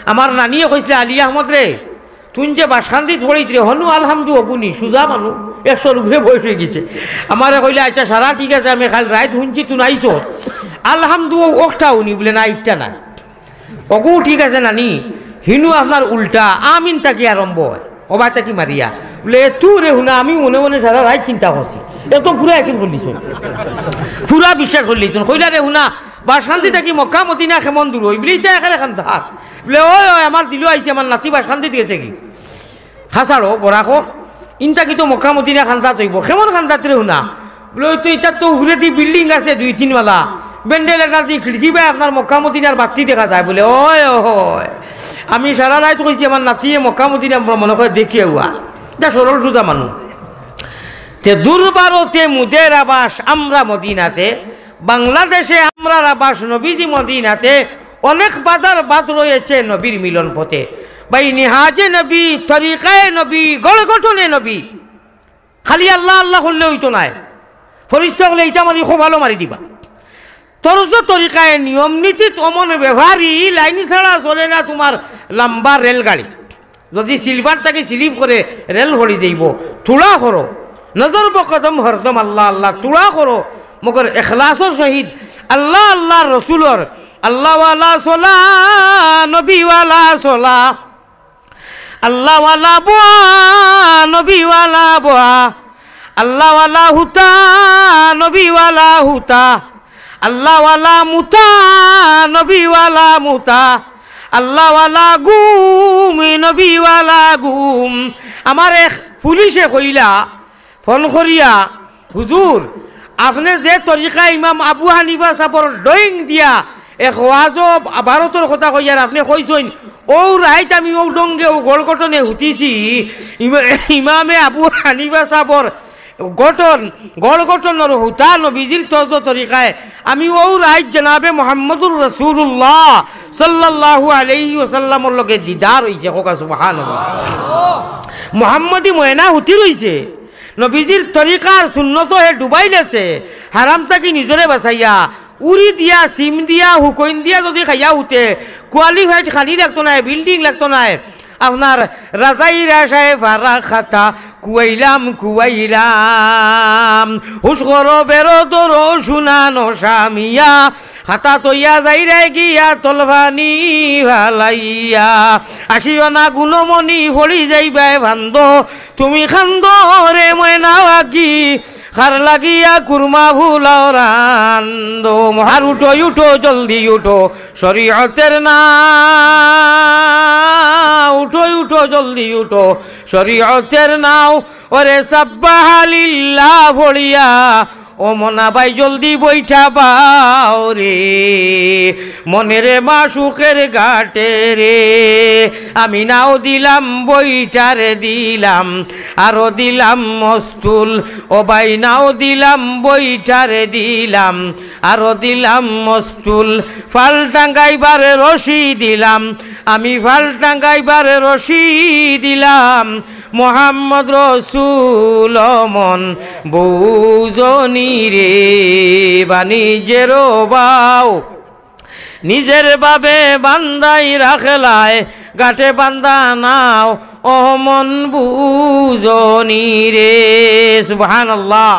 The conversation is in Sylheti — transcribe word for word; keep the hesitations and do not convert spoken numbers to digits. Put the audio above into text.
আমার নানিয়ে কইছলা, "আলী আহমদ রে, তুইন যে বাসকান্দিত পড়িত রে, হনু আলহামদু অগুনি, সুজা মানু, একশোর উপরে বয়স অইগেছে।" আমারে কইলা, "আইচ্ছা, সারা ঠিক আছে, আমি কাইল রাইত হুনছি তুইন আইছো, আলহামদু অউ অখটা অউনি?" বুলে, "না, ইটা না।" "অগু ঠিক আছে নানি, হিনু আপনার উল্টা, আমিন থাকি আরম্ভ অয়, অবায় থাকি মারিয়া।" বুলে, "এ তু রে হুনা, আমি মনে মনে সারা রাইত চিন্তা করছি, এ তো পুরা একদিন করলিছইন, পুরা বিশ্বাস করলিছইন।" কইলা, "রে হুনা, বাসকান্দি থাকি মক্কা মদিনা কেমন দূর অয়?" বুলে, "ইটা একেবারে কান্দাত।" বুলে, "অয়, অয়, আমার দিলো আইছে, আমার নাতি বাসকান্দিত গেছেগি।" "খাছাড়ো, বরাকো, ইন থাকি তো মক্কা মদিনা কান্দাত অইবো, কেমন কান্দাত রে হুনা?" বুলে, "অউ তো ইটার তো উপরেদি বিল্ডিং আছে দুই তিন মালা, ভেন্টিলেটর দি খিড়কি বায় আপনার মক্কা মদিনার বাত্তি দেখা যায়।" বুলে, "অয়, অয়, আমি সারা রাইত কইছি আমার নাতিয়ে মক্কা মদিনা ভ্রমণ করে দেখিয়া আউয়া।" ইটা সরল সুজা মানু। তে দুর্বারতে মুদের আবাস আমরা মদিনাতে, বাংলাদেশে আমরার আবাস নবীজি মদিনাতে, অনেক বাধার বাদ রয়েছে নবীর মিলন পথে। ভাই, নিহাজে নবী, তরিকায়ে নবী, গড় গঠনে নবী। খালি আল্লাহ আল্লাহ করলে অইতো নায়। ফিরিস্তা অকলে ইটা মারি খুব ভালা মারি দিবা। তর্জ তরিকায় নিয়ম নীতিত অমন ব্যবহারী, লাইন ছাড়া চলে না তুমার লম্বা রেলগাড়ি। যদি সিলভার থাকি স্লিপ করে রেল পড়ি যাইবো। থুড়া করো, নজর বো কদম হরদম আল্লাহ আল্লাহ, থুড়া করো, মগর এখলাসর সহিত আল্লাহ আল্লাহর রসুলর, আল্লাহওয়ালা সলা, নবীওয়ালা সলা, আল্লাহওয়ালা বোয়া, নবীওয়ালা বোয়া, আল্লাহওয়ালা হুতা, নবীওয়ালা হুতা, আল্লাহওয়ালা মুতা, নবীওয়ালা মুতা, আল্লাহওয়ালা ঘুম, নবীওয়ালা ঘুম। আমার এক পুলিশে কইলা, ফোন করিয়া, "হুজুর, আপনে যে তরিকা ইমাম আবু হানিফা সাবর ড্রয়িং দিয়া এক ওয়াজো ভারতর কথা কইয়ার আপনে কইছইন, অউ রাইত আমি অউ ঢঙ্গে অউ গড় গঠনে হুতিছি, ইমা-, ইমামে আবু হানিফা সাবর গঠন, গড় গঠনর হুতা নবীজির তর্জ তরিকায়, আমি অউ রাইত জনাবে মুহাম্মদুর রাসূলুল্লাহ সাল্লাল্লাহু আলাইহি ওয়াসাল্লামর লগে দিদার অইছে।" কউক্কা সুবহানাল্লাহ। মুহাম্মদী ময়না হুতি রইছে। নবীজির তরিকার সুন্নত হে ডুবাইলেছে, হারাম থাকি নিজরে বাঁচাইয়া, উরি দিয়া, সিম দিয়া, হুকইন দিয়া যদি খাইয়া হুতে, কোয়ালিফাইড খানি লাগতো নায়, বিল্ডিং লাগতো নায়। আপনার রাজাই রাশায় ফারা খাতা, কুয়াইলাম, কুয়াইলাম, হুশ করো বেরো ধরো শুনানো স্বামীয়া, খাতা তইয়া যাইরায় গিয়া তলফানি ফালাইয়া, আসিও না গুণমণি ফড়ি যাইবায় ফান্দো, তুমি খান্দো রে ময়না আকি, খার লাগিয়া কুরমা ফুলাও রান্দো। আর উঠো, উঠো, জলদি উঠো, শরীয়তের নাও। উঠো, উঠো, জলদি উঠো, শরীয়তের নাও। ওরে সাব্বাহা লিল্লাহ ফড়িয়া, ও মনা ভাই জলদি বইঠা বাও রে, মনের মাশুকের ঘাটে রে। আমি নাও দিলাম বইঠারে দিলাম, আরো দিলাম মস্তুল। ও ভাই নাও দিলাম বইঠারে দিলাম, আরো দিলাম মস্তুল। ফাল টাঙ্গাইবার রশি দিলাম, আমি ফাল টাঙ্গাইবার রশি দিলাম। মোহাম্মদ রসুল মন বুঝনি রে, বাণিজ্যের বাও নিজের বাবে বান্দাই রাখলায়, গাটে বান্দা নাও ও মন বুঝনি রে। সুবহানাল্লাহ।